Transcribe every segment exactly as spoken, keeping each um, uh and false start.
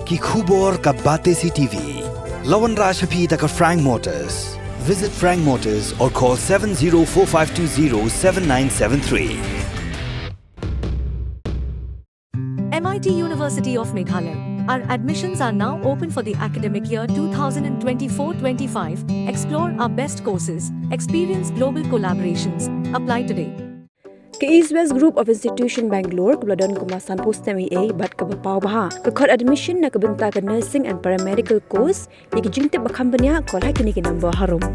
Ki khubor ka Batesi TV. La wanrah sha phi da ka Frank Motors. Visit Frank Motors or call seven zero four five two zero seven nine seven three. M I T University of Meghalaya. Our admissions are now open for the academic year two thousand twenty-four twenty-five. Explore our best courses, experience global collaborations. Apply today. Ka East West Group of Institution Bangalore kaba la don kum la sanphew snem eiei bad kaba paw bha ka khot admission na ka bynta ka nursing and paramedical course. Ïa ki jingtip ba kham bniah, call ha kine ki number harum.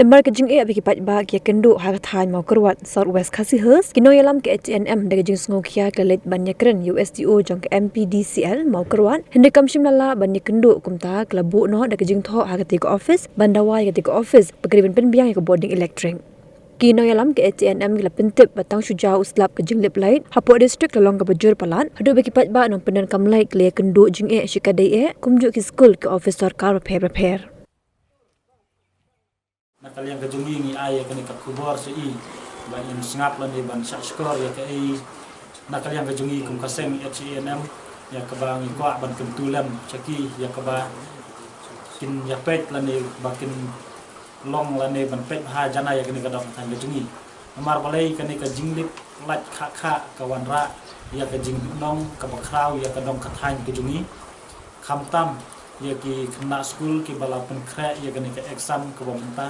Namar ka jingeh ba ki paidbah ki ïakynduh ha ka thaiñ Mawkyrwat, South West Khasi Hills, ki nongïalam ka H A N M da ka jingsngewkhia ki la leit ban ïakren ïa u S D O jong ka M P D C L Mawkyrwat, hynrei kam shym la lah ban ïakynduh, kumta ka la buh noh da ka jingthoh ha katei ka office ban dawa ïa katei ka office ba ka dei ban pynbiang ïa ka bording elektrik. Ki nongïalam ka H A N M ki la pyntip ba tang shu jaw u slap ka jinglip light hapoh district la long kaba jur palat, haduh ba ki paidbah nongpyndonkam light ki la ïakynduh jingeh shikatdei eh, kumjuh ki skul, ki office sorkar bapher bapher. Na ka liang ka jong ngi, ngi ai ïa kane ka khubor sha i ba in sngap lane ban shah shkor ïa kaei na ka liang ka jong ngi kum ka seng H A N M, ïa kaba ngi kwah ban kyntu lem sha ki, ïa kaba kin ïa peit lane ba kin long lane ban peit bha janai ïa kane ka dong ka thaiñ ka jong ngi. Namar balei kane ka jinglip light khah khah ka wanrah ïa ka jingduhnong kaba khraw ïa ka dong ka thaiñ ka jong ngi. Khamtam ïa ki khynnah skul kiba la pynkhreh ïa kane ka exam kaba mynta,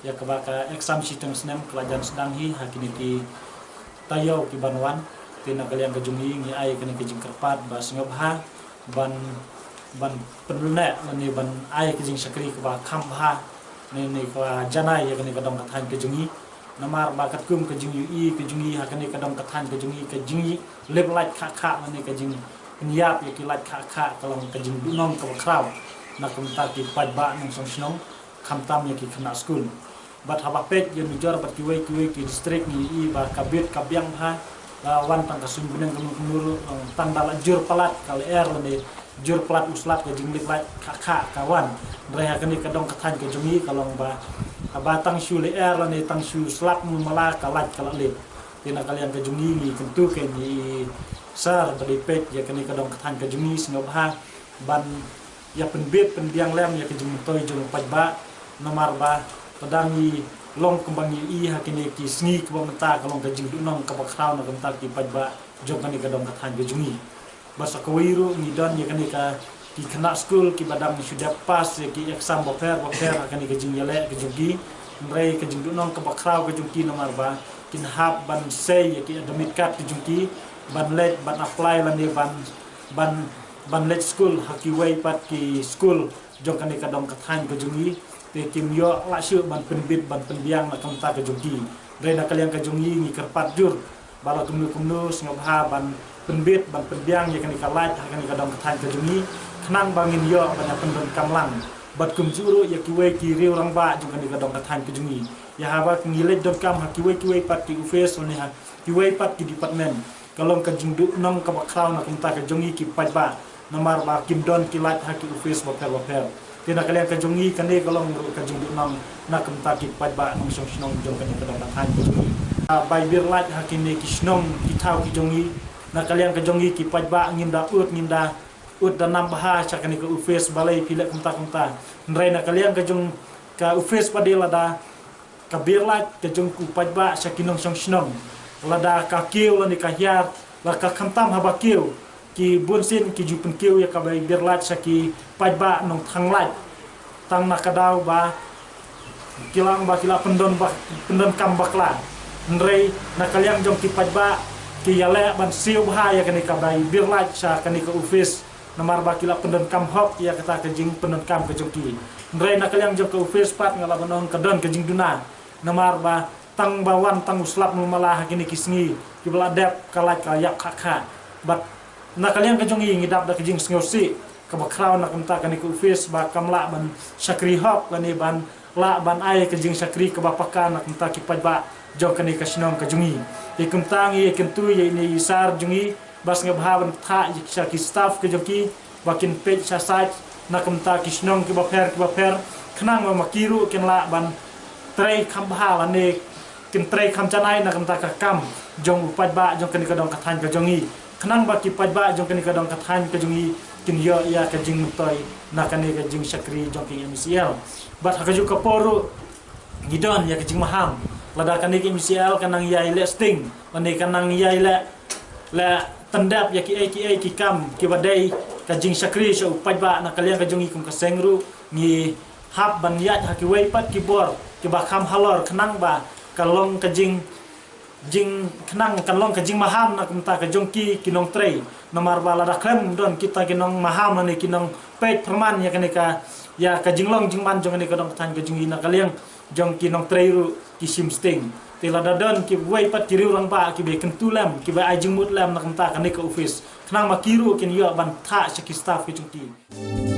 ïa kaba ka exam shiteng snem ka la jan sdang hi ha kine ki taïew ki ban wan. Te na ka liang ka jong ngi, ngi ai kane ka jingkyrpad ba sngewbha ban, ban pynlehnoh lane ban ai ka jingshakri kaba kham bha ne, ne kaba janai ïa kane ka dong ka thaiñ ka jong ngi. Namar ba katkum ka jingïohi ka jong ngi ha kane ka dong ka thaiñ ka jong ngi, ka jinglip light khah khah lane ka jingpynïap ïa ki light khah khah ka long ka jingduhnong kaba khraw na ka bynta ki paidbah nongshong shnong, khamtam ïa ki khynnah skul. Bad haba peit ïa nujor bad kiwei kiwei ki district ngi ïohi ba ka bit ka biang bha, la wan tang ka suiñ bneng kumno kumno ruh, tang da la jur palat ka lyer lane jur palat u slap ka jinglip light khah khah ka wan. Hynrei ha kane ka dong ka thaiñ ka jong ngi ka long ba haba tang shu lyer lane tang shu slap mala ka light ka la lip. Te na ka liang ka jong ngi, ngi kyntu kein ïa i sir ba dei peit ïa kane ka dong ka thaiñ ka jong ngi, sngewbha ban ïa pynbit pynbiang lem ïa ka jingmyntoi jong u paidbah. Namar ba lada ngi long kumba ngi ïohi ha kine ki sngi kiba mynta, ka long ka jingduhnong kaba khraw na ka bynta ki paidbah jong kane ka dong ka thaiñ ka jong ngi. Bad sa kawei ruh ngi don ïa kane ka ki khynnah skul kiba dang shu dep pass ïa ki exam bapher bapher ha kane ka jingïaleh ka jong ki. Hynrei ka jingduhnong kaba khraw ka jong ki namar ba kin hap ban sei ïa ki admit card ka jong ki, ban leit ban apply lane ban, ban, ban leit skul ha kiwei pat ki skul jong kane ka dong ka thaiñ ka jong ngi. Te kim ïoh lah shuh ban pynbit ban pynbiang na ka bynta ka jong ki. Hynrei na ka liang ka jong ngi, ngi kyrpad jur ba la kumno kumno sngewbha ban pynbit ban pynbiang ïa kane ka light ha kane ka dong ka thaiñ ka jong ngi, khnang ba ngin ïoh ban ïa pyndonkam lang bad kumjuh ruh ïa kiwei ki riew rangbah jong kane ka dong ka thaiñ ka jong ngi. Ïa haba ngi leit donkam ha kiwei kiwei pat ki office lane ha kiwei pat ki department, ka long ka jingduhnong kaba khraw na ka bynta ka jong ngi ki paidbah. Namar ba kim don ki light ha ki office bapher bapher. Te na ka liang ka jong ngi, kane ka long ruh ka jingduhnong na ka bynta ki paidbah nongshong shnong jong kane ka dong ka thaiñ ka jong ngi. Ah, bai biar light ha kine ki shnong ki thaw ki jong ngi. Na ka liang ka jong ngi ki paidbah, ngim da ud, ngim da ud da nam bha sha kane ka office, balei phi leh kumta kumta. Hynrei na ka liang ka jong ka office pat, lada ka biar light ka jong u paidbah sha ki nongshong shnong, lada ka kiew lane ka hiar, la ka khamtam haba kiew, ki bunsien ki ju pynkiew ïa ka bai biar light sha ki paidbah nongthang light. Tang na ka daw ba ki la ong ba ki la pyndon ba, pyndonkam bakla. Hynrei na ka liang jong ki paidbah, ki ïaleh ban siew bha ïa kane ka bai biar light sha kane ka office. Namar ba ki la pyndonkam hok ïa kata ka jingpyndonkam ka jong ki. Hynrei na ka liang jong ka office pat, nga lah ban ong ka don ka jingduna. Namar ba tang ba wan tang u slap mala ha kine ki sngi kiba la dep, ka light ka la ïap khah khah. Bad na ka liang ka jong ngi, ngi dap da ka jingsngewsih kaba khraw na ka bynta kane ka office ba kam lah ban shakri hok lane ban lah ban ai ka jingshakri kaba paka na ka bynta ki paidbah jong kane ka shnong ka jong ngi. Te kumta ngi ïa kyntu ïa ine i sir jong ngi ba sngewbha ban kyntu ïa ki, sha ki staff ka jong ki ba kin peit sha site na ka bynta ki shnong kiba pher kiba pher, khnang ba ma ki ruh kin lah ban trei kham bha lane kin trei kham janai na ka bynta ka kam jong u paidbah jong kane ka dong ka thaiñ ka jong ngi. khnang ba ki paidbah jong kane ka dong ka thaiñ ka jong i kin ïoh ïa ka jingmyntoi na kane ka jingshakri jong ki M C L. Bad ha kajuh ka por ruh ngi don ïa ka jingmaham lada kane ka M C L ka nang ïai leh sting, lane ka nang ïai leh, leh tyndep ïa kiei kiei ki kam kiba dei ka jingshakri sha u paidbah na ka liang ka jong i kum ka seng ruh, ngi hap ban ïaid ha kiwei pat ki bor kiba kham halor khnang ba ka long ka jing jing khnang kan long ka jingmaham na kumta ka jong ki ki nongtrei. Namar ba lada khlem don kita ki nongmaham lane ki nongpeit pyrman ïa kane ka, ïa ka jinglong jingman jong kane ka dong ka thaiñ ka jong i na ka liang jong ki nongtrei ruh ki shim sting. Te lada don kiwei pat ki riew rangbah kiba kyntu lem, kiba ai jingmut lem na kumta kane ka office, khnang ba ki ruh kin ïoh ban thah sha ki staff ki jong ki.